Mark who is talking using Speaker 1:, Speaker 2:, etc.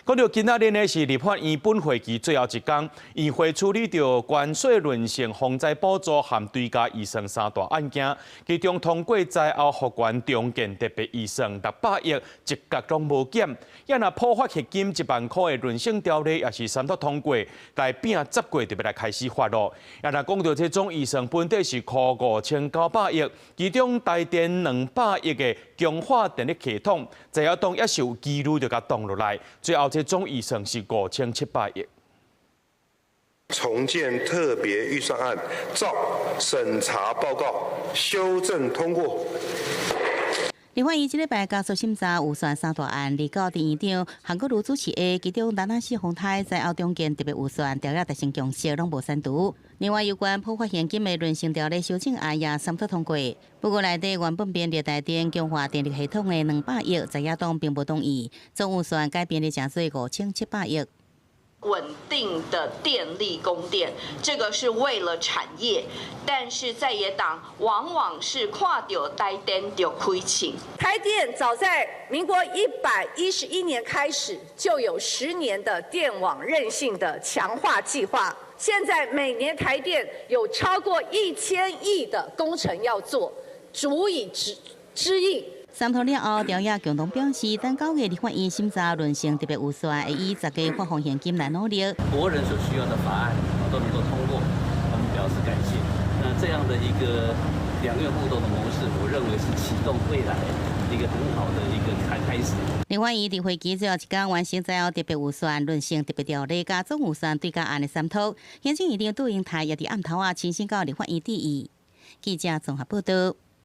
Speaker 1: 講到今仔日呢是立法院本會期最後一工，院會處理著關稅論性、防災補助和追加預算三大案件，其中通過災後復原重建特別預算600億，一角攏無減。也若普發現金1萬箍的閏省條例也是三讀通過，來變10月就欲來開始發囉。也若講到這總預算本底是箍5900億，其中台電200億的強化電力系統，在野黨也是有紀錄就共擋落來，最後這總預算是5700億。
Speaker 2: 重建特別預算案照審查報告修正通過。
Speaker 3: 立法院這禮拜加速審查預算三大案，二九佇院長韓國瑜主持下，其中台南市風颱災後重建特別預算條例達成共識，攏無刪除。另外有關普發現金的閏省條例修正案也三讀通過。不過內底原本編列台電強化電力系統的200億，在野黨並無同意，總預算改編列成做5700億。
Speaker 4: 穩定的電力供電，這個是為了產業，但是在野黨往往是看著台電就開槍。
Speaker 5: 台電早在民國111年開始就有10年的電網韌性的強化計劃，現在每年台電有超過1000億的工程要做，足以支支應。
Speaker 3: 三讀了後，朝野共同表示，等9月立法院審查閏省特別預算，會以十加發放現金來努力。
Speaker 6: 國人所需要的法案都能夠通過，我們表示感謝。那這樣的一個兩院互動的模式，我認為是啟動未來一個很好的一個開始。
Speaker 3: 立法院佇會期最後一工完成災後特別預算、閏省特別條例佮總預算追加案的三讀，行政院長杜英台也佇暗頭仔親身到立法院致意。記者綜合報道。